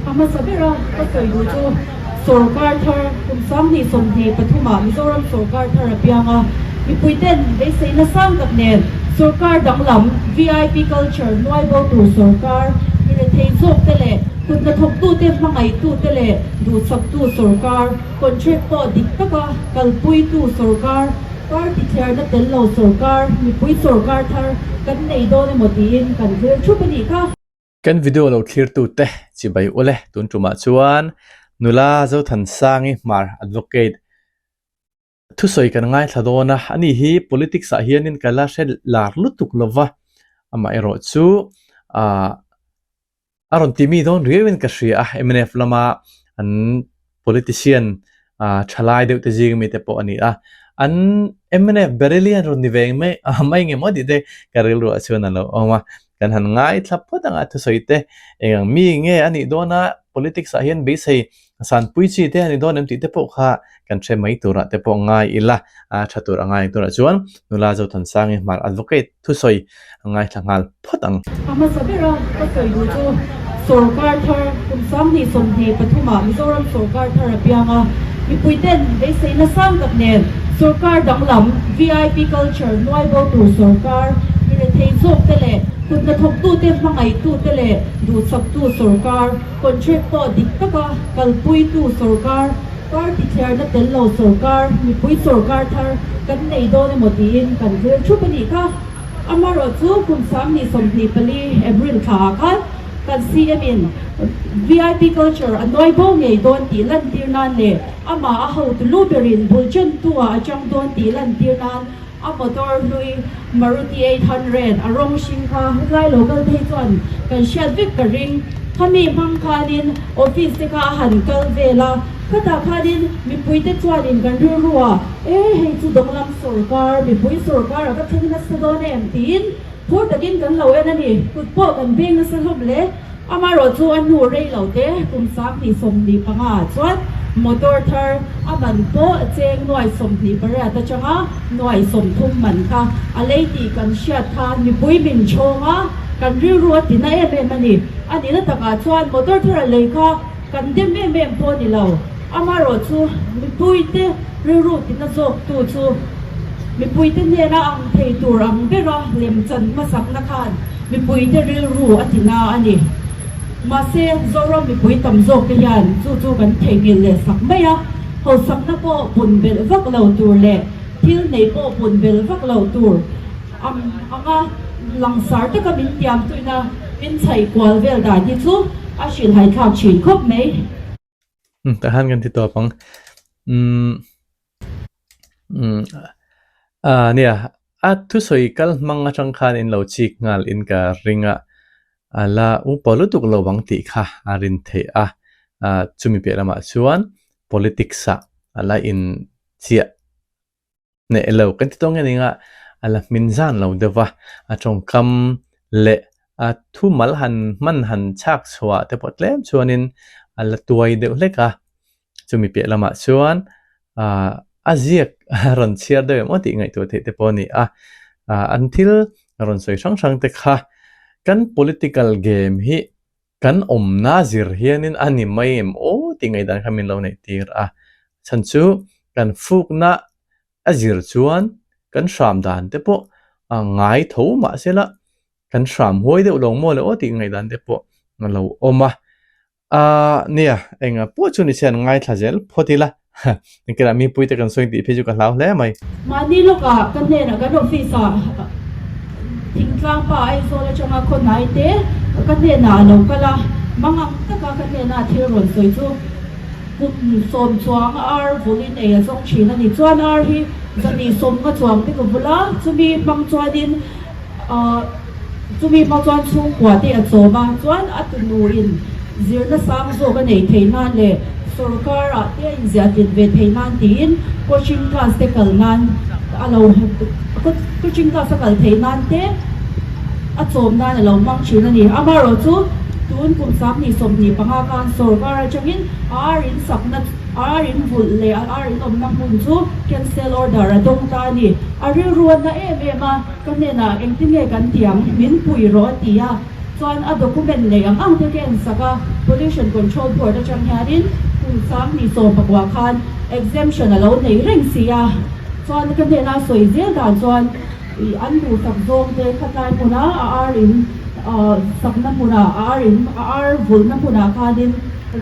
A hmasa bera ka sawi duh chu sawrkar thar kum 2023 ah Mizoram sawrkar thar a piang a, mipuiten beiseina sang tak nen sawrkar danglam VIP culture nuai bo tur sawrkar, mi rethei zawk te leh kut hnathawktute hmangaihtute leh duhsaktu sawrkar, contract pawh dik taka kalpuitu sawrkar, Party thliarna tel lo sawrkar, mipui sawrkar thar kan nei dawn emaw tiin kan thlir thup a nih kha. Kan video lo thlirtute chibai ule tun tumah chuan nula Zothansangi Hmar Advocate thusawi kan ngaithla dawn a, ani hi politics ah hianin ka la hre lar lutuk lova, amaherawh chu ah A rawn ti mi dawn riau in ka hria a, mnf lama an politician thalai deuh te zing mi te pawh a ni a, an mnf Barillian rawn ni ve mai mai nge maw tih te ka rilruah chuan a lo awm a, kan han ngaithla phawt ang a thusawi te eng ang mi nge a nih dawn a, politics ah hian beisei Sanpui chi te a ni dawn em tih te pawh kha kan hre mai turah te pawh ngai ila, a tha tur a ngai ang turah chuan nula Zothansangi Hmar Advocate thusawi a ngaithla nghal phawt ang. A hmasa bera ka sawi duh chu sawrkar thar kum 2023 ah Mizoram sawrkar thar a piang a, mipuiten beiseina sang tak nen sawrkar danglam VIP culture nuai bo tur sawrkar, mi rethei zawk te leh kut hnathawktute hmangaihtute leh duhsaktu sawrkar, Contract pawh dik taka kalpuitu sawrkar, party thliarna tel lo sawrkar, mipui sawrkar thar kan nei dawn emaw tiin kan thlir thup a nih kha. Amaherawhchu kum 2024 April thla ah khan kan CM in VIP culture a nuai bo ngei dawn tih lantir nan leh amah a hotu lu berin bul chantu ah a chang dawn tih lantir nan A motor hlui Maruti 800 a rawng hring kha helai lo kal phei chuan kan hriat vek ka ring. Khami hmang khanin office te kha a han kal vel a, khatah khanin mipui te chuanin kan rilru a, e hei chu dawnglam sawrkar, mipui sawrkar a va thleng nasa dawn em tiin phur takin kan lo en a ni. Kut pawh kan beng nasa hlawm hle. Amaherawh chu a hnu rei lo te kum 2025 ah chuan motor thar a man pawh cheng nuai 28 atanga nuai 30 man kha a lei tih kan hriat kha mipui min chhawng a, kan rilru a tina em em a ni. A nihna takah chuan motor thar a lei kha kan dem em em pawh a ni lo. Amaherawh chu mipui te rilru tina zawk tu chu mipui te hnena ang thei tur ang bera lemchan hmasakna khan Mipuite rilru a ti na a ni. Mahse, Zoram mipui tam zawk te hian chu chu kan theihnghilh leh sak mai a, hausakna pawh pun belh vak lo tur leh thil nei pawh pun belh vak lo tur ang anga langsar taka min tiam tuina min chhaih kual vel dan hi chu a hrilhhaithlak thin khawp mai. Tah hian kan ti tawp ang. Umm umm ah nia a thusawi kal hmang atang khan in lo chik nghal in ka ring a, a la upa lutuk lo ang tih kha a rin theih a, ah chumi piah lamah chuan politics ah a la in chiah Hneh lo kan ti tawng nge ning a, a la hmin zan lo deuh va, a tawngkam leh a thumal han hman han chhak chhuah te pawh tlem chuanin a la tuai deuh hlek a, chumi piah lamah chuan ah a ziak rawn chhiar deuh em aw tih ngaihtuah theih te pawh a ni a, ah an thil rawn sawi hrang hrang te kha kan political game hi kan awmna zir hianin a ni mai em aw tih ngaihdan kha min lo neih tir a, chhan chu kan fukna a zir chuan kan hram dan te pawh a ngai tho mahsela kan hram huai deuh lo maw le aw tih ngaihdan te pawh a lo awm a, aaa nia enga pawh chu ni se an ngaithla zel phawt ila engkilah mipuite kan sawi tih phei chu ka hlau hle mai. Mahni lawkah ka hnenah kan office ah thingtlang pa Aizawl atanga khaw hnai te ka hnenah a lo kal a, mangang taka ka hnena thil rawn sawi chu kum sawm chuang ar vulin ei a zawng thin a ni. Chuan ar hi zahnih sawm nga chuang te ka vul a, chumi hmang chuanin ahh chumi hmang chuan chhungkua te a chawm a, chuan a tunuin zirna sang zawk a neih theih nan leh sorkar ah te a inziah tlin ve theih nan tiin coaching class te kal nan a lo coaching class a kal theih nan te a chawm nan a lo hmang thin a ni. Amaherawh chu tun kum 2025 khan sorkar atangin a ar in sakna A ar in vulh leh a ar in awmna hmun chu cancel order a dawng ta a ni. A rilru a na em em a, ka hnenah engtin nge kan ti ang, min pui rawh a ti a. Chuan a document nei ang ang te ka en sak a, Pollution Control Board atang hianin kum 2019 khan exemption a lo nei reng si a. Chuan ka hnena sawi zel dan chuan ih an duhsak zawng te khatlai hmuna a ar in sakna hmunah a ar in a ar vulhna hmunah khanin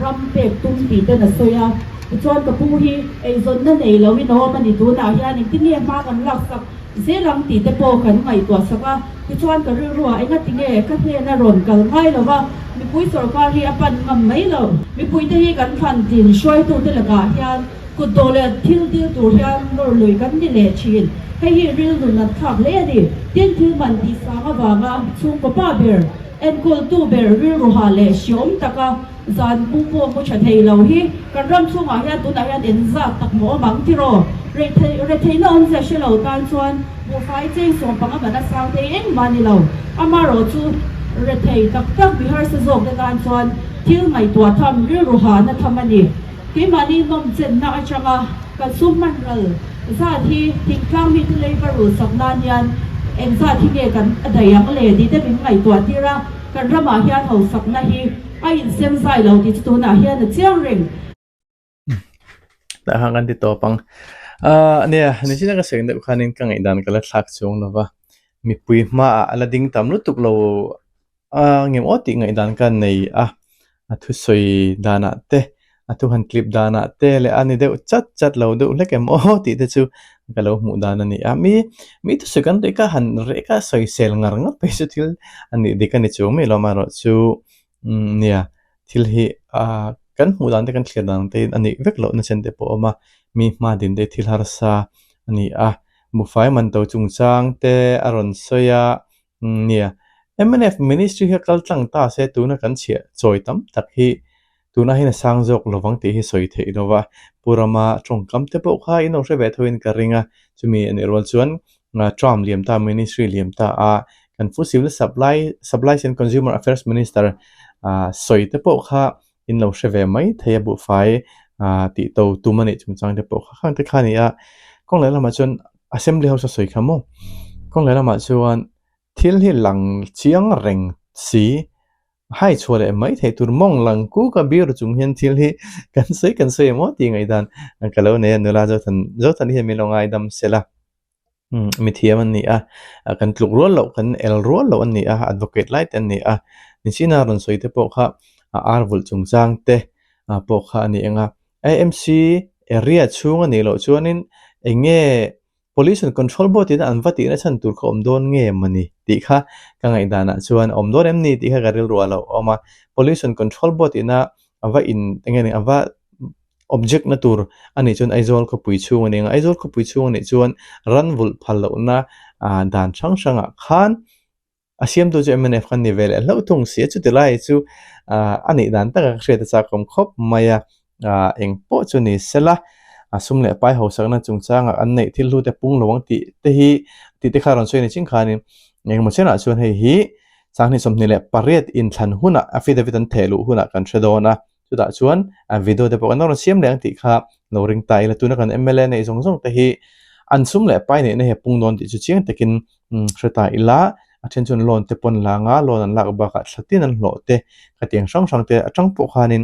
ram pek tum tih ten a sawi a. Tichuan ka pu hi eizawnna nei lo in a awm a ni tunah hian engtin nge hma kan laksak zel ang tih te pawh kan ngaihtuah sak a, tichuan ka rilruah engati nge ka hnena rawn kal ngai lo va, mipui sorkar hi a pan ngam mai lo. Mipuite hi kan thlan tlin hruaitute lakah hian kut dawh leh thil dil tur hian nawr lui kan ni leh thin. Hei hi rilru nat thlak hle a ni. Tin, thil man tih sang avanga chhungkaw pa ber, enkawltu ber rilru hah leh hreawm taka Zan pu pawh mu tha thei lo hi kan ram chhungah hian tunah hian en zat tak maw awm ang tiraw? Retheihna awmzia hre lo tan chuan buhfai cheng 15 man a sang thei engmah a ni lo. Amaherawh chu rethei tak tak mi harsa zawk te tan chuan thil ngaihtuah tham rilru hahna tham a ni. Keimahni nawm chenna atanga kan sum hman ral zat hi thingtlang mite leiva rulsak nan hian engzat hi nge kan a daih ang le tih te min ngaihtuah tir a, kan ramah hian hausakna hi A insem zai lo tih chu tunah hian a chiang reng. Tah khan kan ti tawp ang. Ahh nia, nichina ka sawi deuh khanin ka ngaihdan ka la thlak chuang lo va, mipui hmaah a la ding tam lutuk lo a ngem aw tih ngaihdan ka nei a, a thusawi danah te a thu han clip danah te leh a ni deuh chat chat lo deuh hlek em aw tih te chu ka lo hmuh dan a ni a mi mi thusawi kan reh ka han reh ka sawisel ngar ngar phei chu thil a nih dik a ni chuang mai lo amaherawh chu umm nia thil hi ah kan hmuh dan te kan thlir dan te a nih vek loh na chen te pawh a awm a mi hma din te thil harsa a ni a buhfai man to chungchang te a rawn sawi a Nia, mnf Ministry hi a kal tlang ta se tuna kan chhiah chawi tam tak hi tuna hian a sang zawk lovang tih hi sawi theih lo va, Pu Rama tawngkam te pawh kha in lo hre ve thoin ka ring a, chumi a nih rual chuan term liam ta Ministry liam ta a kan Food Civil Supply Supplies and Consumer Affairs Minister sawi te pawh kha in lo hre ve mai thei a buhfai tih to tum a nih chungchang te pawh kha khang te kha a ni a, kawng leh lamah chuan Assembly House a sawi kha maw kawng leh lamah chuan thil hi lang chiang reng si hai chhuah leh mai theih tur mawng lang kuk a biru chung hian thil hi kan sawi kan sawi emaw tih ngaihdan ka lo nei a nula Zothan Zothan hian min lo ngaidam sela. Mithiam an ni a, kan tluk rual loh, kan el rual loh an ni a, advocate lai te an ni a. Nichina rawn sawi te pawh kha a ar vulh chungchang te pawh kha a ni ang a. AMC area chhung a nih loh chuanin eng nge Pollution Control Board ina an va tihna chhan tur kha awm dawn nge mawni tih kha ka ngaihdanah chuan awm dawn em ni tih kha ka rilru a lo awm a. Pollution Control Board ina a va in eng nge ni a va object na tur a nih chuan Aizawl khawpui chhung a ni ang a, Aizawl khawpui chhung a nih chuan ran vulh phal lohna ah dan hrang hrangah khan a siamtu chu mnf khan ni ve leh hlauh thung si a, chuti lai chu ah a nih dan taka ka hriat a chak awm khawp mai a, ah eng pawh chu ni sela a sum leh pai hausakna chungchangah an neih thil hlute pung lo ang tih te hi tih te kha rawn sawi a ni chin khanin engemaw chenah chuan hei hi 2028 inthlan hunah affidavit an theh luh hunah kan hre dawn a. Chutah chuan a video te pawh kan rawn siam leh ang tih kha lo ring ta ila tuna kan mla neih zawng zawng te hi an sum leh pai neihna hi a pung dawn tih chu chiang takin hre ta ila a then chuan loan te pawn la anga loan an lak bakah thla tin an hlawh te khatiang hrang hrang te atang pawh khanin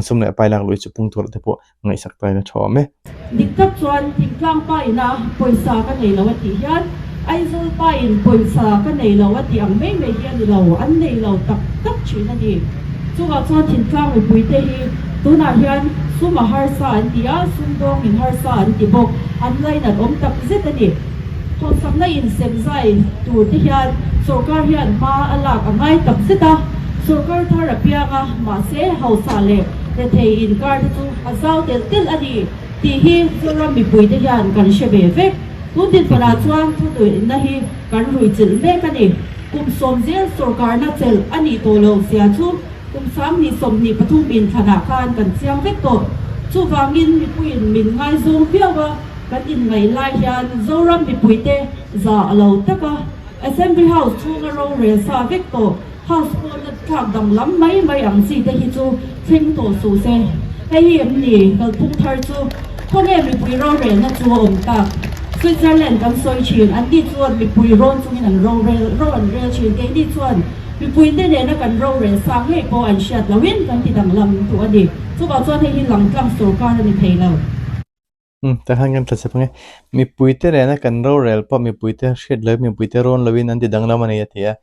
sum leh pai lak luih chu pung tur te pawh ngaihsak ta ila tha awm e. Dik tak chuan thingtlang pa ina pawisa ka nei lo a tih hian Aizawl pa in pawisa ka nei lo a tih ang mai mai hi a ni lo, an nei lo tak tak thin a ni. Chungah chuan thingtlang mipui te hi tunah hian sum a harsa an ti a, sumdawng in harsa an ti bawk, an lainat awm tak zet a ni. Thawhsakna in sem zai tur te hian sawrkar hian hma a lak a ngai tak zet a, sawrkar thar a piang a, mahse hausa leh rethei inkar te chu a zau telh telh a ni tih hi Zoram mipuite hian kan hre ve vek. Tun dinhmunah chuan thunuihna hi kan ruihchilh mek a ni. Kum sawm zel sawrkarna chelh a nih tawh loh zia chu kum 2023 inthlanah khan kan chiang vek tawh. Chuvangin mipuiin min ngaizawng viau a, kan inngaih lai hian Zoram mipuite za a lo tak a, Assembly House chhunga rorel sa vek tawh. House pawhna thlak danglam mai mai ang chi te hi chu thleng tawh suh se. Hei hi em ni kalphung thar chu khawnge mipui rorelna chu a awm tak? Switzerland kan sawi thin, an ni chuan mipui rawn chungin an rorel ro an rel thin, keini chuan Mipuite nena kan rorel sang ngei pawh an hriat loin kan ti danglam duh a ni. Chuvang chuan hei hi langtlang sorkar a ni thei lo. Umm, tah khan kan tla chep ang e. Mipuite nena kan rorel pawh mipuite hriat loin mipuite rawn loin an ti danglam a ni a ti a.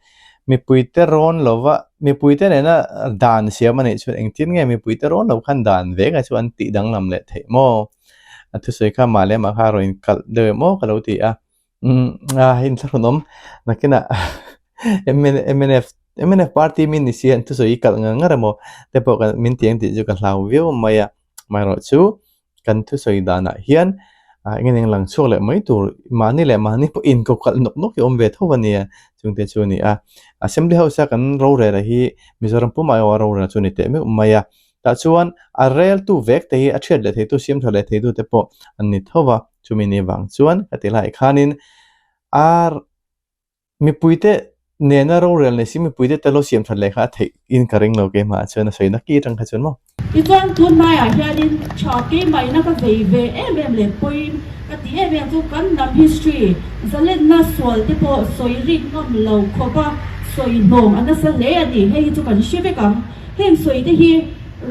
Mipuite rawn lova mipuite nena dan siam a nih chuan engtin nge mipuite rawn lo khan dan vek a chu an tih danglam leh theih maw? A thusawi kha mah leh mah kha a rawn inkalh deuh em aw ka lo ti a. Umm a inthlahrunawm nakinah mnf mnf party mi ni si an thusawi i kalh ngar ngar emaw te pawh kan min ti ang tih chu ka hlau viau mai a amaherawhchu kan thusawi danah hian ah eng eng lang chhuak leh mai tur mahni leh mahni pawh inko kalh nawk nawk hi a awm ve tho a nia chungte chu a ni a assembly house a kan rorel hi Mizoram pumah erawh a rorel chu a ni teh meuh mai a Tah chuan a reltu vek te hi a thiat leh theitu, siam tha leh theitu te pawh an ni tho va. Chumi ni vang chuan ka ti lai khanin a mipuite nena rorel nei si mipuite te lo siam that leh kha a theih in ka ring lo keimah chuan a sawi na ki atang kha chuan maw. Tichuan tunlaiah hianin tha keimahina ka vei ve em em leh pawi ka ti em em chu kan hnam history zalenna sual te pawh sawi rik ngam lo khawp a sawi hnawng a nasa hle a ni. Hei hi chu kan hre vek ang. Heng sawi te hi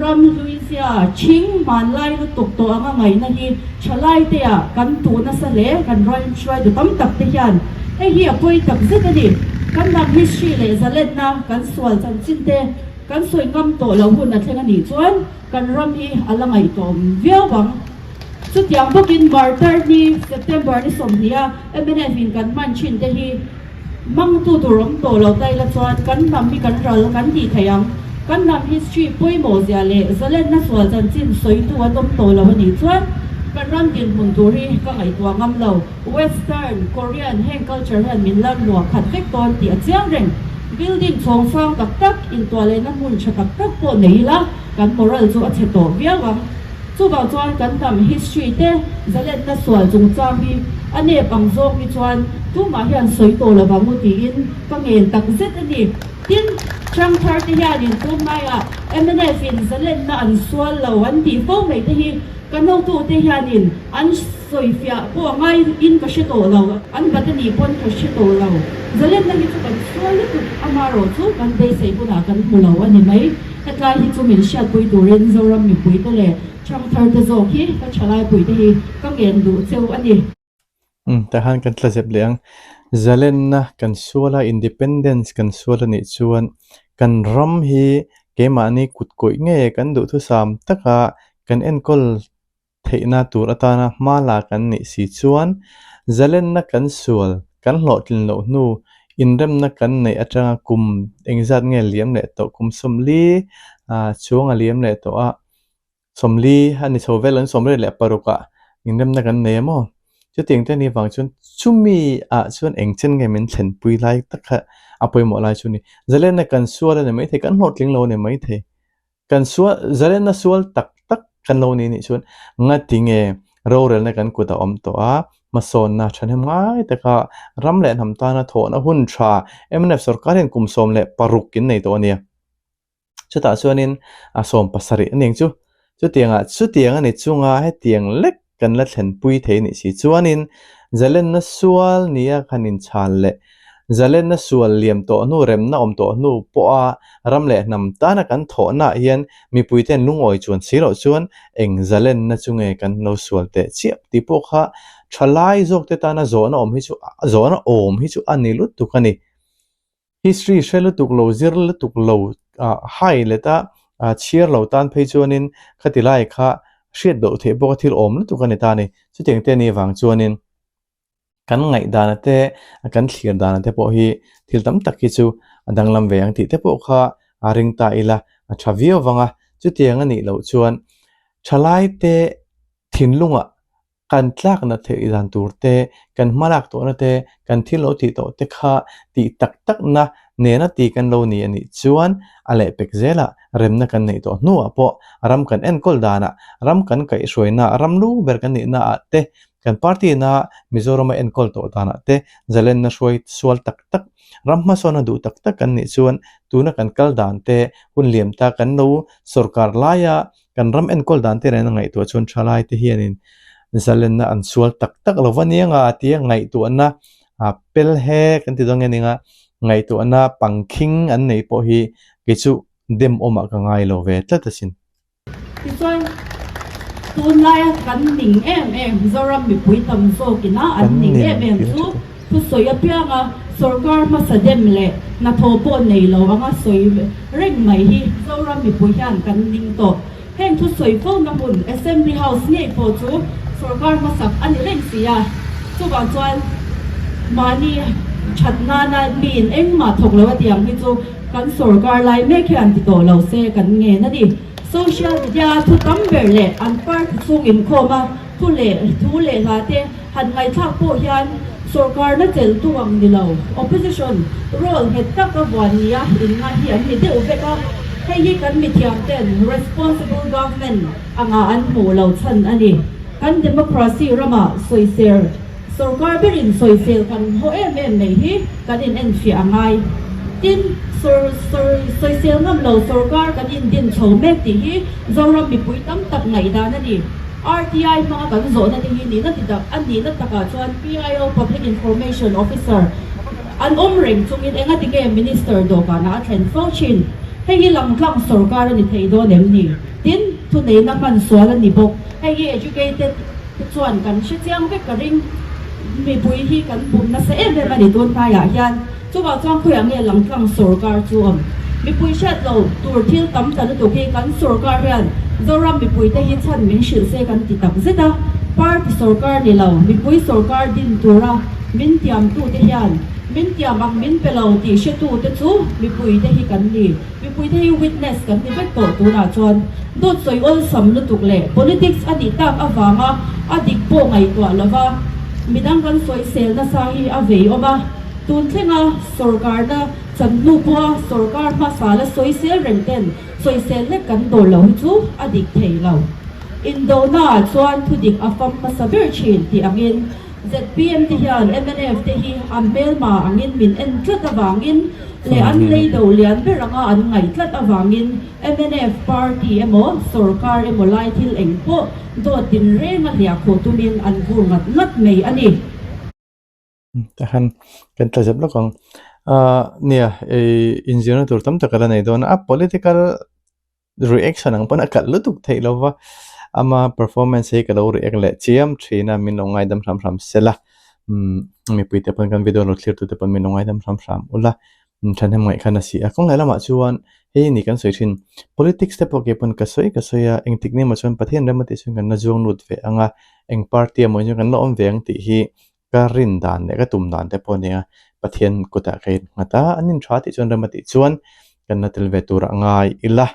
ram hluizia chhing hmanlai lutuk tawh anga ngaihna hi thalai te ah kan tuh nasa hle, kan ram hruaitu tam tak te hian hei hi a pawi tak zet a ni. Kan hnam history leh zalenna kan sual chanchin te kan sawi ngam tawh lo hun a thleng a nih chuan kan ram hi a la ngaihtuahawm viau ang. Chutiang bawkin Martyr ni September ni 20 a mnf in kan hman thin te hi Hmangtu tur awm tawh lo ta ila chuan kan hnam hi kan ral kan tih theih ang. Kan hnam history pawimawh zia leh zalenna sual chanchin sawitu an awm tawh lo a nih chuan kan ram dinhmun tur hi ka ngaihtuah ngam lo. Western, Korean heng culture hian min la luah khat vek dawn tih a chiang reng. Building chhawng sang tak tak, intuah lehna hmun tha tak tak pawh nei ila kan moral chu a chhe tawh viau ang. Chuvang chuan kan hnam history te zalenna sual chungchang hi a nep ang zawng hi chuan tumah hian sawi tawh lo vang u tiin ka ngen tak zet a ni. Tin, Hrangthar te hianin tunlaiah mnf in zalenna an sual lo an tih fo mai te hi ka notu te hianin an sawifiah pawh a ngai in ka hre tawh lo, an bat a nih pawn ka hre tawh lo. Zalenna hi chu kan sual lutuk amarawh chu kan beisei hunah kan hmu lo a ni mai. Hetlai hi chu min hriatpui turin Zoram mipuite leh Thangtharte zawk hi ka thalaipuite hi ka ngen duh cheu a ni. Umm, tah khan kan tla zep leh ang. Zalenna kan sual a, independence kan sual a nih chuan kan ram hi keimahni kut kawih nge kan duhthusam taka kan enkawl theihna tur atana hma la kan nih si chuan zalenna kan sual, kan hlawhtlin loh hnu, inremna kan neih atanga kum engzat nge liam leh tawh, kum 40 chuang a liam leh tawh a, 40 a ni chho vel an 36 ah inremna kan nei a maw? Chutiang te a nih vang chuan chumi ah chuan engchen nge min thlenpui lai tak kha a pawimawh lai chu a ni. Zalenna kan sual a ni maithei, kan hlawhtling lo a ni maithei. Kan sual, zalenna sual tak tak kan lo ni nih chuan ngati nge rorelna kan kut a awm tawh a, hmasawnna thahnem ngai taka ram leh hnam tana thawhna hun tha mnf sorkar hian kum 16 in nei tawh a nia. Chutah chuanin a 17 a ning chu. Chutiangah chutiang a ni chunga hetiang lek kan la thlenpui thei nih si chuanin zalenna sual nia khan inchhal leh zalenna sual liam tawh hnu remna awm tawh hnu pawha ram leh hnam tana kan thawhnaah hian mipuite'n lungawi chuan si loh chuan eng zalenna chu nge kan lo sual teh chiap tih pawh kha thalai zawkte tana zawhna awm hi chu zawhna awm hi chu a ni lutuk a ni. History hre lutuk lo, zir lutuk lo, hai let a chhiar lo tan phei chuanin khati lai kha hriat loh theih bawk a thil awm lutuk a ni ta a ni. Chutiang te ni vang chuanin kan ngaihdana te, kan thlir dana te pawh hi thil tam tak hi chu a danglam ve ang tih te pawh kha a ring ta ila a tha viau vang a. Chutiang a nih loh chuan thalai te thinlungah Kan tlakna theih dan tur te, kan hmalak tawhna te, kan thil lo tih tawh te kha tih tak takna nena ti kan lo ni a nih chuan a lehpek zelah remna kan neih tawh hnuah pawh ram kan enkawl danah, ram kan kaihhruaina, ram lu ber kan nihnaah te, kan party-na Mizorama enkawl tawh danah te zalenna hruai sual tak tak, ram hmasawnna duh tak tak kan nih chuan tuna kan kal dan te, hun liam ta kan lo sorkar laia Kan ram enkawl dan te reng a ngaihtuah chuan thalai te hianin zalenna an sual tak tak lo va nia nga tia ngaihtuahna pel he kan ti dawn nge nia. Ngaihtuahna pangkhing an nei pawh hi kei chu dem awmah ka ngai lo ve tlat asin. Tichuan, tunlaia kan ning em em Zoram mipui tam zawkina an ning em em chu thusawi apianga sorkar hmasa dem leh hnathawh pawh nei lo anga sawi reng mai hi Zoram mipui hian kan ning tawh. Heng thusawi fo na hmun Assembly House ngei pawh chu sorkar hmasak a ni reng si a, chuvang chuan mahni that nana miin engmah thawk lo a ti ang hi chu kan sorkar lai mek hian ti tawh lo se kan ngen a ni. Social media a thu tam ber leh an party chhung inkhawm a thu leh thu leh hla te han ngaihthlak pawh hian sorkarna chelh tu ang ni lo, opposition role nghet tak a vuan nia inngai hi an ni deuh vek a, hei hi kan mithiam ten responsible government anga an hmuh lo chhan a ni. Kan democracy ramah sawisel sorkar berin sawisel kan haw em em mai hi kan in enfiah a ngai. Tin, sawr sawr sawisel ngam lo sorkar kan indin chho mek tih hi Zoram mipui tam tak ngaihdan a ni. RTI hmanga kan zawhna te hi nihna ti tak a nihna takah chuan PIO, Public Information Officer, an awm reng chungin engati nge Minister dawhkanah a thlen fo thin? Hei hi langtlang sorkar a ni thei dawn em ni? Tin, thuneihna hman sual a ni bawk. Hei hi educated te chuan kan hre chiang vek ka ring. Mipui hi kan bum nasa em em a ni tun hnaiah hian. Chuvang chuan khawiah nge langtlang sorkar chu awm? Mipui hriat lo tur thil tam ta lutuk hi kan sorkar hian Zoram mipuite hi chhan min hrilh se kan ti tak zet a. Party sorkar ni lo, mipui sorkar din tura min tiamtute hian min tiam ang min pe lo tih hretute chu mipuite hi kan ni. Mipuite hi witness kan ni vek tawh tunah chuan dawt sawi awlsam lutuk leh politics a nih tak avanga a dik pawh ngaihtuah lova midang kan sawisel nasa hi a vei awm a. Tun thlenga sorkarna chan hnu pawha sorkar hmasa la sawisel reng ten sawisel hlek kan dawl lo hi chu a dik thei lo. Indonaah chuan thudik a fam hmasa ber thin tih angin zpm te hian mnf te hi a hmelma angin min en tlat avangin leh an lei do lian ber anga an ngaih tlat avangin mnf party emaw sorkar emaw lai thil eng pawh dawt tinreng a hliah khawh tumin an vur ngat ngat mai a ni. Tahan kan tla zep lawk ang. Ahh nia ei inzirna tur tam tak a la nei dawn a, a political reaction ang pawn a kalh lutuk theih lo va, ama performance hi ka lo react leh chiam thin a, min lo ngaidam hram hram sela, umm mipui te pawn kan video lo thlir tute pawn min lo ngaidam hram hram ula, thahnem ngaih khan a si a. Kawng leh lamah chuan hei ni kan sawi thin politics te pawh kei pawn ka sawi ka sawi a, engtik ni emaw chuan Pathian rem a tih chuan kan la zuang lut ve ang a, eng party emaw hi chuan kan la awm ve ang tih hi Ka rin dan leh ka tum dan te pawh a nia, Pathian kutah ka innghat a, an inṭha tih chuan rem a tih chuan kan la tel ve tur a ngai ila.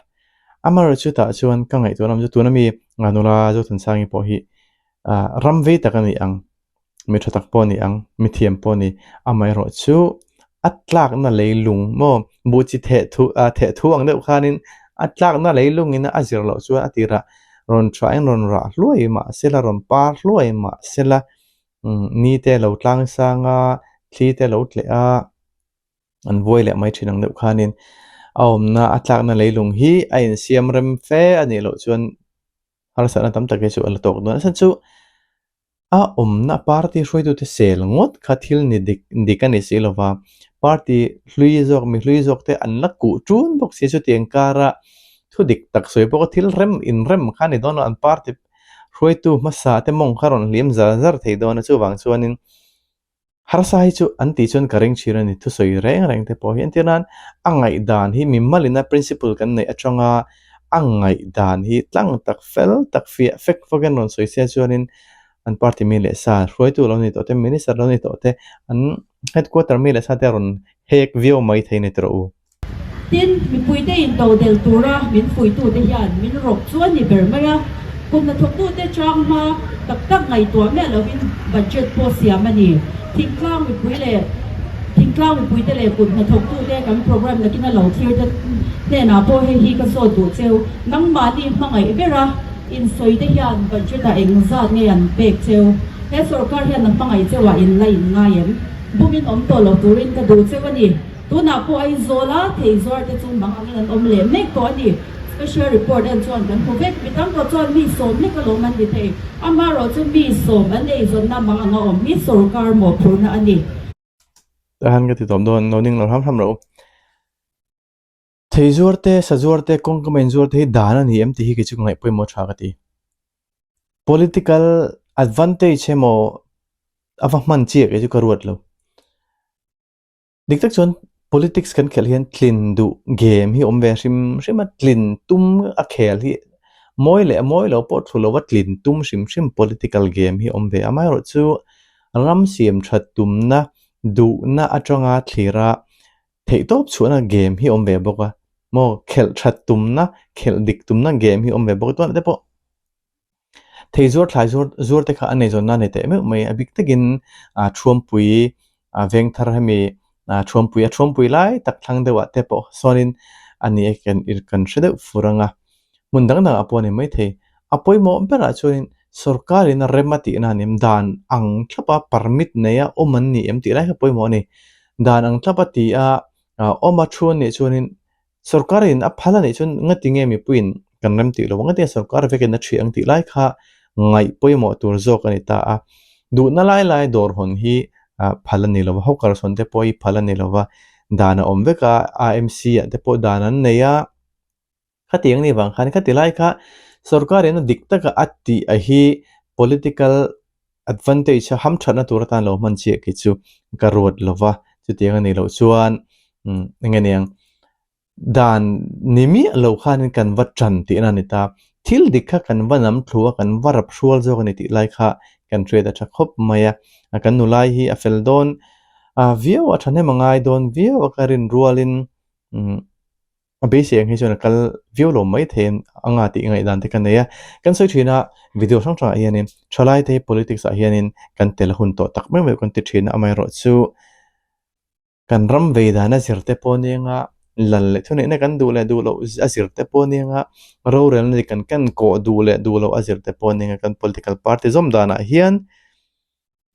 Amaherawhchu chutah chuan ka ngaihtuahna awm chu tuna mi nula Zothansangi pawh hi ram vei tak a ni ang, mi ṭha tak pawh a ni ang, mi thiam pawh a ni. Amaherawhchu a tlakna leilung maw buh chi theh thu theh thu ang deuh khanin a tlakna leilungin a zir loh chuan a tirah rawn ṭhain rawn rah hluai mahsela rawn par hluai mahsela Ni te lo tlang sang a, thli te lo tleh a, an vuai leh mai thin ang deuh khanin a awmna a tlakna leilung hi a insiam rem fe a nih loh chuan harsatna tam tak hi chu a la tawk dawn a chhan chu a awmna party hruaitute sel ngawt kha thil ni dik dik a ni si lova party hlui zawk mi hlui zawk te an la kuh ṭun bawk si chutiang kara thu dik tak sawi pawh kha thil rem inrem kha a ni dawn lo an party Hruaitu hmasa te mawng kha rawn hliam zar zar thei dawn a, chuvang chuanin harsa hi chu an tih chuan ka ring thin a ni. Thusawi reng reng te pawh hi entir nan a ngaihdan hi mimalina principle kan neih atanga a ngaihdan hi tlang tak fel tak fiah fek fawkin rawn sawi sia chuanin an party mi leh sa hruaitu lo ni tawh te minister lo ni tawh te an headquarter mi leh sa te a rawn hek viau mai thei ni tawh u. Tin, mipuite intodelh tura min fuihtute hian min rawk chu a ni ber mai a. Kum hnathawktute chang hma tak tak ngaihtuah miah lovin budget pawh siam a ni. Thingtlang mipui leh thingtlang mipuite leh kut hnathawktute kan program nakin a lo thlir te hnenah pawh hei hi ka zawt duh cheu. Nangmahni hmangaih bera insawite hian budget ah engzat nge an pek cheu? He sorkar hian a hmangaih cheu ah in la in ngai em? Bumin awm tawh lo turin ka duh cheu a ni. Tunah pawh Aizawla thei zuar te chu mang angin an awm leh mek tawh a ni. Special report en chuan kan hmu vek. Mi tam tawh chuan mi sawm lek alawm an ti thei. Amaherawhchu mi sawm an eizawnna mang anga awm hi sorkar mawhphurhna a ni. Tah hian ka ti tawp dawn lo ning lo hram hram rawh u. Thei zuar te, sa zuar te, kawngka main zuar te hi dan a ni em tih hi kei chu ka ngaih pawimawh tha ka ti. Political advantage emaw a va hman chiah kei chu ka ruat lo. Dik tak chuan politics kan khelh hian tlin duh game hi awm ve hrim hrim a, tlin tum a khel hi mawi leh mawi lo pawh thu lova tlin tum hrim hrim political game hi awm ve a. Amaherawhchu ram siam that tumna duhna atanga thlira theihtawp chhuahna game hi awm ve bawk a, maw khelh that tumna khelh dik tumna game hi awm ve bawk a tunah te pawh Thei zuar thlai zuar zuar te kha a nei zawn na a nei teh meuh mai a bik takin ah thuampui ah veng thar hemi ah thuampui a thuampui lai tak thlang deuh ah te pawh sawnin a ni a kan kan hre deuh fur ang a hmun dang dangah pawh a ni maithei a pawimawh berah chuanin sorkar in a rem a tihna a ni em dan ang thlap a permit nei a awm an ni em tih lai kha pawimawh a ni dan ang thlap a ti a ah awm a thu an nih chuanin Sorkar in a phal a nih chuan ngati nge mipuiin kan rem tih lo a, ngati nge sorkar vekin a ṭhi ang tih lai kha ngaih pawimawh tur zawk a ni ta a. Duhna lai lai dawr hawn hi phal a ni lo va, hawkers hawn te pawh hi phal a ni lo va, dan a awm vek a, AMC ah te pawh dan an nei a, khatiang ni vang khan khati lai kha sorkar in a dik taka a tih a hi political advantage a hamthatna tur atan lo hman chiah kei chu ka ruat lo va, chutiang a nih loh chuan eng nge niang dan ni miah lo khanin kan va tan tihna a ni ta, thil dik kha kan va nam thlu a kan va rap hrual zawk a ni tih lai kha kan hriat a tha khawp mai a, kan nulai hi a fel dawn viau a thahnem a ngai dawn viau a ka rin rualin. A beisei ang hi chuan a kal viau lo mai thei anga tih ngaihdan te ka nei a. Kan sawi thin a, video hrang hrangah hianin thalai te hi politics ah hianin kan tel hun tawh tak meuh meuh kan ti thin a, amaherawhchu kan ram vei dan a zir te pawh nia lal leh thuneihna kan duh leh duh loh a zir te pawh nia rorelna dik kan ken kawh duh leh duh loh a zir te pawh nia kan political party zawm danah hian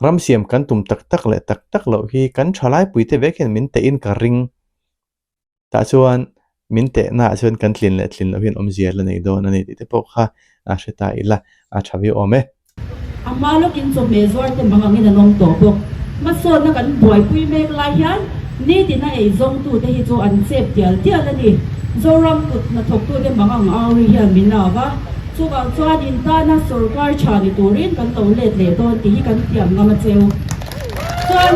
ram siam kan tum tak tak leh tak tak loh hi kan thalai pui te vek hian min tehin ka ring. Tah chuan min tehnaah chuan kan tlin leh tlin loh hian awmzia la nei dawn a ni tih te pawh kha a hre ta ila, a tha viau awm e. A hma lawkin chawhmeh zuar te mang angin an awm tawh bawk. Hmasawnna kan buaipui mek lai hian nitin a eizawngtute hi chu an chep tial tial a ni. Zoram kut hnathawktute mang ang auri hian min au a, chuvang chuan in tana sorkar tha ni turin kan lo let leh dawn tih hi kan tiam ngam a cheu. Chuan.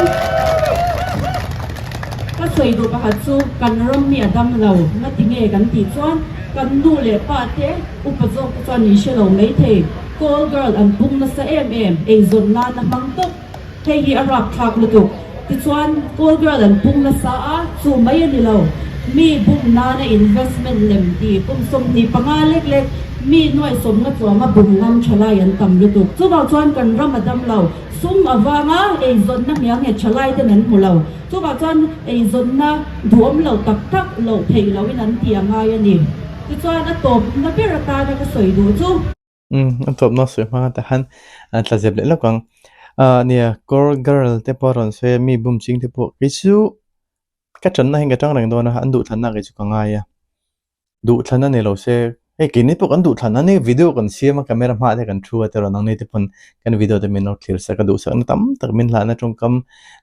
Ka sawi duh pakhat chu kan ram hi a dam lo na ti nge kan tih chuan kan nu leh pa te upa zawk te chuan min hre lo mai thei. Call girl an pung nasa em em, eizawn nan a hmang tawp. Hei hi a rapthlak lutuk. Tichuan call girl an pung nasa a, chu mai a ni lo. Mi bum nana investment lem ti kum 25 lek lek mi nuai sawmnga chuanga bum ngam tha lai an tam lutuk. Chuvang chuan kan ram a dam lo. Sum avanga eizawnna hniang nghet tha lai ten an hmu lo. Chuvah chuan eizawnna duhawm lo tak tak loh theih lohin an ti a ngai a ni. Tichuan a tawpna ber atana ka sawi duh chu. Umm a tawpna sawi hmang ata khan a tla zep leh lawk ang. Ah nia call girl te pawh a rawn sawi a mi bum ching te pawh kei chu ka tanna hian ka tang reng dawn a an duhthlanna kei chu ka ngai a. Duhthlan a ni lo se, hei keini pawh kan duhthlan a ni, video kan siam a camera hmaah te kan thu a tiraw nangni te pawn kan video te min lo thlir sak a duhsakna tam tak min hlahna tawngkam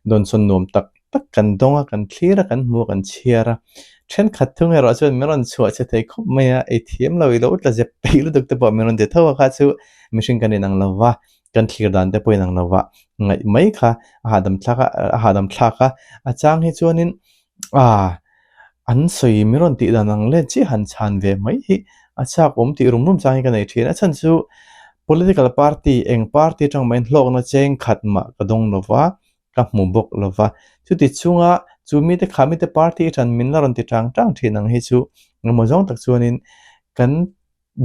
dawnsawn nuam tak tak kan dawng a kan thlir a kan hmu a kan chhiar a thenkhat thung erawh chuan min rawn chhuah che thei khawp mai a ei thiam lo i lo tla zep peih lutuk te pawh min rawn ti tho a kha chu mihring kan inang lo va kan thlir dan te pawh inang lo va ngaih mai kha a hahdam thlak a a hahdam thlak a a chang hi chuanin Ah, an sawi min rawn tih dan ang let chiah han chhan ve mai hi a chak awm tih rum rum chang hi ka nei thin. A chhan chu political party eng party atang mahin hlawkna cheng khat mah ka dawng lo va, ka hmu bawk lo va. Chuti chunga chu mite kha mite party atang min la rawn ti tang tang thin ang hi chu engemaw zawng tak chuanin kan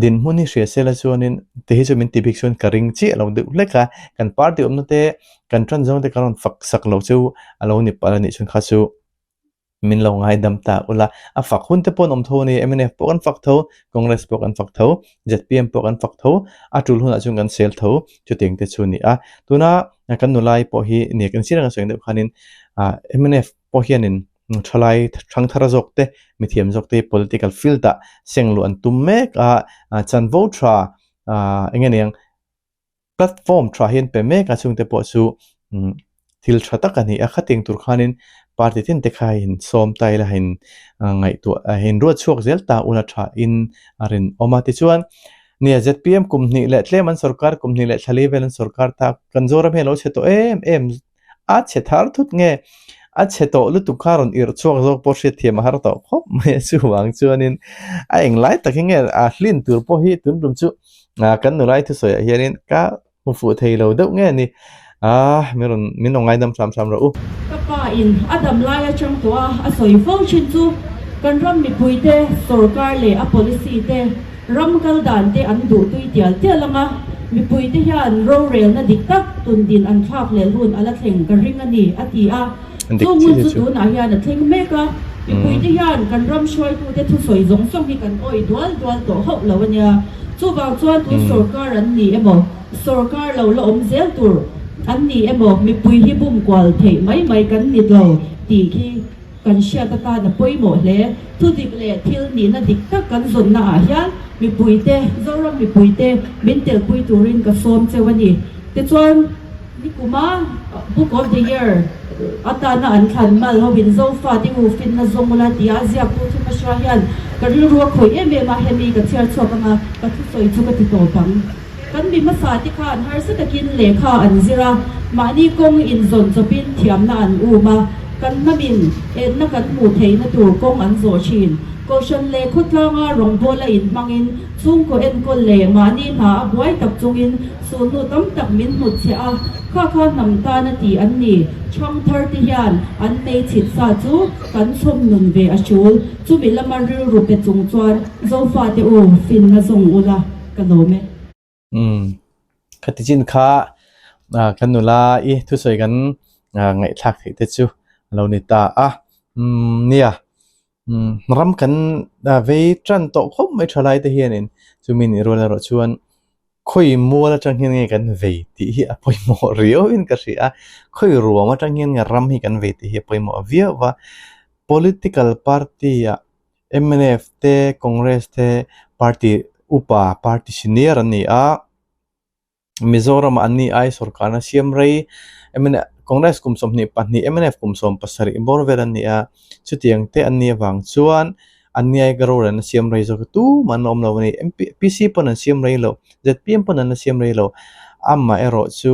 dinhmun hi hria sela chuanin ti hi chu min ti bik chuan ka ring chiah lo deuh hlek a, kan party awmna te kan tan zawng te ka rawn fak sak lo chu a lo ni palh a nih chuan kha chu min lo ngaidam ta ula, a fak hun te pawh an awm tho a ni, mnf pawh kan fak tho, Congress pawh kan fak tho, zpm pawh kan fak tho, a tul hunah chuan kan sel tho chutiang te chu a ni a, tuna kan nulai pawh hi nia kan sir anga sawi ang deuh khanin ah mnf pawh hianin Thalai thangthar zawk te, mithiam zawk te political field ah seng luh an tum mek a, chanvo tha eng nge niang platform tha hi an pe mek a, chungte pawh chu thil tha tak a ni a, khatiang tur khanin. party tin te kha in sawm ta ila in ngaihtuah a in ruat chhuak zel ta ula tha in a rinawm a. Tichuan nia zpm kum hnih leh tlem an sorkar kum hnih leh thlali vel an sorkar ta kan Zoram hi a lo chhe tawh em em a chhe thar thut nge a chhe tawh lutuk kha rawn irh chhuak zawk pawh hriatthiam a har tawh khawp mai a chuvang chuanin a englai tak hi nge a hlin tur pawh hi tun tum chu kan nulai thusawi ah hianin ka hmu fuh thei lo deuh nge ni a min rawn min rawn ngaidam hram hram rawh u. Ka pa in a dam lai atang tawh a a sawi fo thin chu kan ram mipui te sorkar leh a policy te Ram kal dan te an duh tui tial tial ang a, mipui te hian rorelna dik tak tun din an thlak leh hun a la thleng ka ring a ni, a ti a. Dik Chu hun chiah chu chu. tunah hian a thleng mek a, mipui te hian kan ram hruaitute thusawi zawng zawng hi kan awih dual dual tawh hauh lo a nia. Chuvang chuan tun sorkar an ni emaw, sorkar lo la awm zel tur an ni emaw, mipui hi bum kual theih mai mai kan ni lo tih khi Kan hriat atan a pawimawh hle. Thu dik leh thil nihna dik tak kan zawnna ah hian mipuite, Zoram mipuite min telpui turin ka sawm cheu a ni. Tichuan, nikuma Book of the Year atana an thlan mal hoin Zofate u finna zawng ula tia ziaktu thu hmahra hian ka rilru a khawih em em a, hemi ka chhiar chhuak anga ka thusawi chu ka ti tawp ang. Kan mi hmasa te khan harsa takin lehkha an zir a, mahni kawng inzawn chawpin thiamna an um a, kan hnamin enna kan hmuh theihna tur kawng an zawh thin. Kohhran leh khawtlanga rawngbawla inhmangin chhungkaw enkawl leh mahni hna a buai tak chungin sulhnu tam tak min hnutchhe a, kha kha hnam tana tih an ni. Chhang thar te hian an meichhit sa chu kan chhawm nun ve a hrul. Chumi lama rilru pe chung chuan Zofate u finna zawng ula. Ka lawm e. Umm khati chin kha kan nula i thusawi kan ngaihthlak theih te chu a lo ni ta a. Umm nia umm ram kan vei tan tawh khawp mai tha lai te hianin chumi nih rual erawh chuan khawi mual atang hian nge kan vei tih hi a pawimawh riau in ka hria a, khawi ruam atang hian nge ram hi kan vei tih hi a pawimawh viau va. Political party ah Mnf te Congress te party upa party senior an ni a, Mizoramah an ni ai sorkarna siam rei mnf Congress kum 22 mnf kum 17 bawr vel an ni a, chutiang te an nih avang chuan an ni ai ka rorelna siam rei zawk tumah an awm lo a ni. PC pawn an siam rei lo, zpm pawn an la siam rei lo, amaherawh chu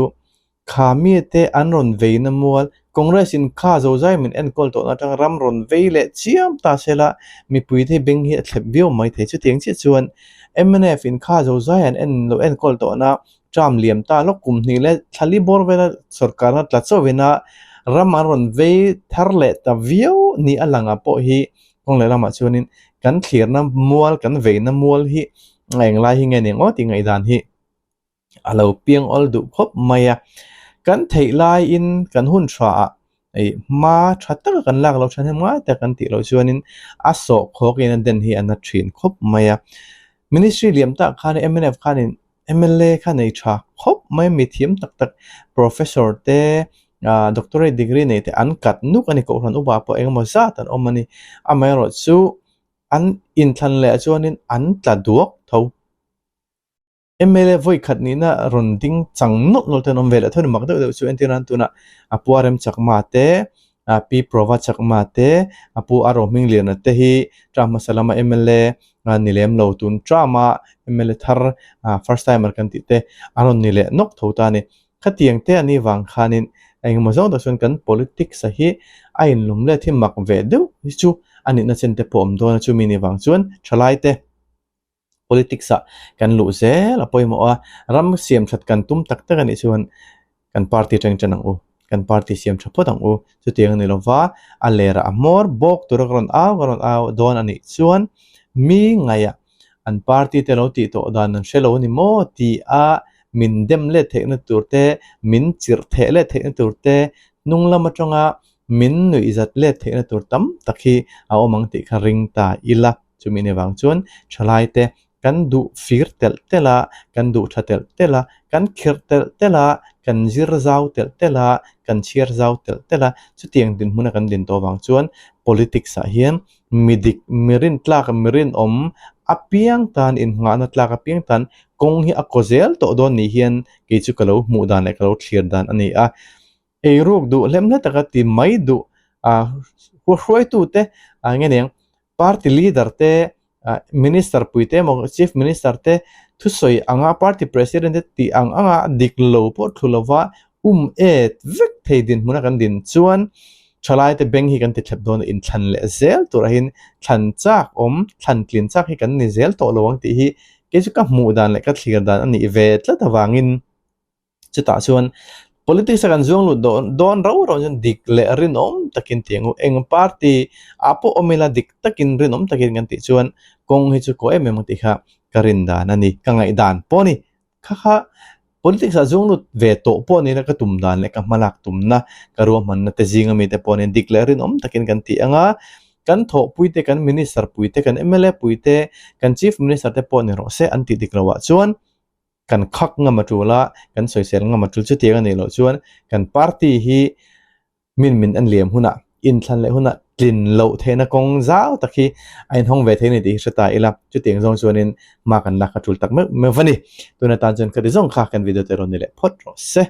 Kha mite an rawn veina mual, Congress in kha zozai min enkawl tawhna atang ram rawn vei leh chiam ta sela, mipuite hi beng hi a thlep viau mai thei. Chutiang chiah chuan mnf in kha zozai an en lo enkawl tawhna term liam ta lawk kum hnih leh thlali bawr vela sorkarna tla chauhina ram an rawn vei thar leh ta viau ni a lang ah pawh hi kawng leh lamah chuanin kan thlirna mual, kan veina mual hi englai hi nge ni ang aw tih ngaihdan hi. a lo piang awl duh khawp mai a, kan theih laiin kan hun tha ah ih hma tha taka kan lak loh thahnem ngai tak kan tih loh chuanin a sawh khawk in a den hi a na thin khawp mai a, ministry liam tak khan mnf khanin mla kha nei tha khawp mai a mithiam tak tak professor te ah doctorate degree nei te an kat nuk a ni kohhran upa pawh engemaw zat an awm a ni amaherawhchu an inthlan leh chuanin an tla duak tho. Mla vawi khat nihna rawn ding chang nawlh nawlh te an awm ve leh tho a ni mak deuh deuh chu entir nan tunah a pu Arem Chakma te a pi Prova Chakma te a pu Aro Hmingliana te hi term hmasa lama mla ni lem lo tun term a mla thar first timer kan tih te a rawn ni leh nawk tho ta a ni. Khatiang te a nih vang khanin engemaw zawng tak chuan kan politics a hi a inlawm let hi mak ve deuh hi chu a nihna chen te pawh a awm dawn a chumi nih vang chuan thalai te Politics ah kan luh zel a pawimawh a, ram siam that kan tum tak tak a nih chuan kan party atang tan ang u, kan party siam tha phawt ang u. Chutiang a ni lova, a lerah a hmawr bawk tura ka rawn au ka rawn au dawn a nih chuan mi ngaihah an party te lo tih tawh dan an hre lo a ni maw tih a min dem let theihna tur te, min chirh theh let theihna tur te, hnung lam atanga min nuih zat let theihna tur tam tak hi a awm ang tih kha ring ta ila. Chumi ni vang chuan thalaite kan duh fir telh telh a, kan duh tha telh telh a, kan khirh telh telh a, kan zir zau telh telh a, kan chhiar zau telh telh a, chutiang dinhmuna kan din tawh vang chuan politics ah hian mi dik, mi rintlak, mi rinawm apiang tan, innghahna tlak apiang tan kawng hi a kaw zel tawh dawn ni hian kei chu ka lo hmuh dan leh ka lo thlir dan a ni a. Eiruk duh hlem hle taka ti mai duh Ah hruaitute ah nge niang party leader te ah minister pui te emaw chief minister te thusawi anga party president te tih ang anga dik lo pawh thlu lova um et vek thei dinhmuna kan din chuan thalai te beng hi kan ti thlep dawn a inthlan leh zel turah hian thlan chak awm thlan tlin chak hi kan ni zel tawh lo ang tih hi kei chu ka hmuh dan leh ka thlir dan a nih ve tlat avangin. Chutah chuan politics a kan zuang lut dawn rau rau chuan dik leh rinawm takin tih ang u. Eng party ah pawh awm ila dik takin rinawm takin kan tih chuan kawng hi chu kaw em em ang tih kha ka rin dan a ni, ka ngaihdan pawh a ni. Kha kha politics ah zuang lut ve tawh pawh ni ila ka tum dan leh ka hmalak tumna ka ruahmanna te zinga mite pawh nia dik leh rinawm takin kan tih ang a, kan thawhpui te, kan minister pui te, kan mla pui te, kan chief minister te pawh ni rawh se an tih dik loh ah chuan kan khak ngam a tul a, kan sawisel ngam a tul chutiang a nih loh chuan kan party hi min min en liam hunah inthlan leh hunah tlin loh theihna kawng zau tak hi a inhawng ve thei a ni tih hi hre ta ila, chutiang zawng chuanin hma kan lak a tul tak meuh meuh a ni. Tun atan chuan khati zawng kha kan video te rawn ni leh phawt rawh se.